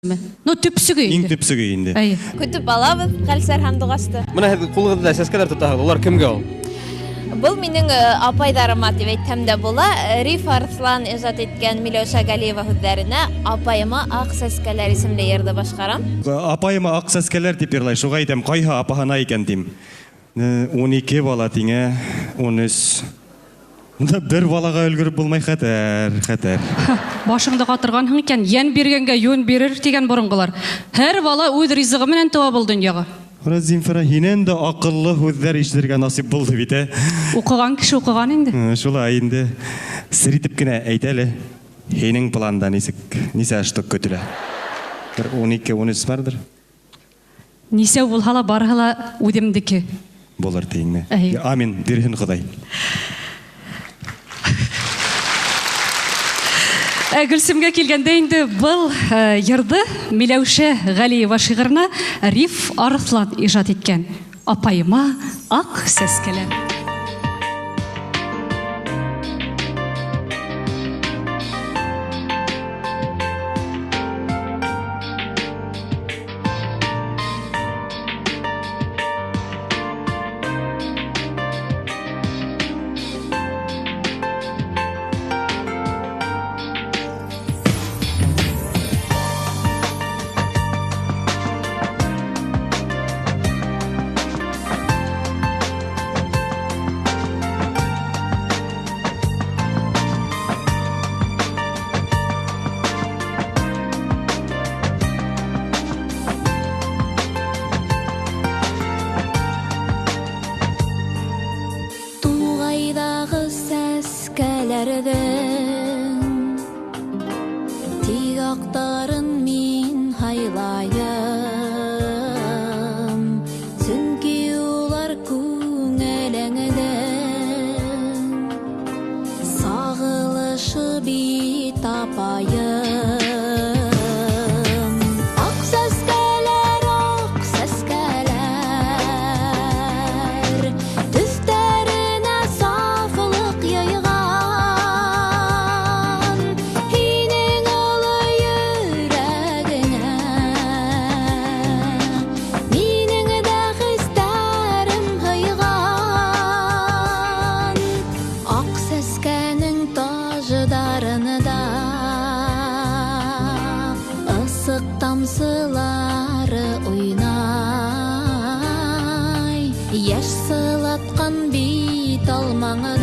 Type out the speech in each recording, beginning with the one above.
Ну, төпсөгө Иң инде. төпсөгө инде. Әйе. Көтөп алабыҙ Ҡәлсәр һандуғасты. Бына һеҙ ҡулығыҙҙа сәскәләр тотаһығыҙ, улар кемгә ул? Был минең апайҙарыма тип әйтһәм дә була. Риф Арыҫлан ижад иткән Миләүшә Галиева һүҙҙәренә Апайыма аҡ сәскәләр исемле йырҙы башҡарам. Апайыма аҡ сәскәләр тип йырлай, шуға әйтәм, ҡайһы апаһына икән тим. 12 бала тиңә, 13. Бында бер балаға өлгөрөп булмай, хәтәр, хәтәр. Башыңды ҡатырғанһың икән, йән биргәнгә йүн бирер тигән боронғолар. Һәр бала үҙ ризығы менән тыуа был донъяға. Ҡара, Зинфира, һинән дә аҡыллы һүҙҙәр ишетергә насип булды бит, ә? Уҡыған кеше уҡыған инде. Шулай инде. Сер итеп кенә әйт әле, һинең планда нисек, нисә штук көтөлә? Бер 12, 13 барҙыр? Нисәү булһа ла, барыһы ла үҙемдеке. Булыр тиеңме? Әйе. Амин, бирһен Хоҙай. Гөлсөмгә килгәндә инде был йырҙы Миләүшә Ғәлиева шиғырына Риф Арыҫлан ижад иткән. Апайыма аҡ сәскәләр. Туғайҙағы сәскәләрҙең тик аҡтарын мин һайлайым, сөнки улар күңелеңдең сағылышы бит, апайым. Аҡ сәскәләр, аҡ сәскәләр, төҫтәренә сафлыҡ йыйған, һинең оло йөрәгеңә минең дә хистәрем һыйған. Аҡ сәскәнең таждарында ысыҡ тамсылары уйнай, йәш сылатҡан бит алмаңдан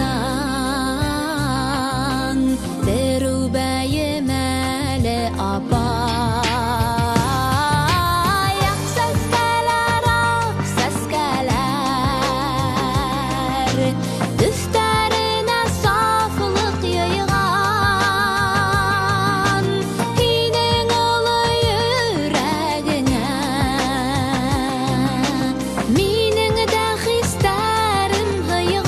бер үбәйем әле, апай. Аҡ сәскәләр, аҡ сәскәләр, төҫтәренә сафлыҡ йыйған, һинең оло йөрәгеңә минең дә хистәрем һыйған.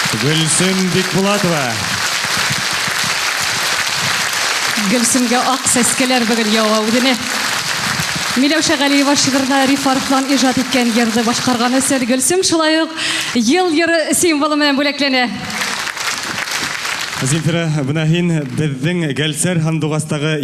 Гөлсем Бикбулатова. Гөлсемгә ак сәскәләр бүген ява үзенә. Миләүшә Галиева шигыренә Риф Арыслан иҗат иткән йырды башкарган өчен Гөлсем шулай ук ел йыры символы белән бүләкләнә. Земфира, менә һин безнең Гәлсәр һандугастагы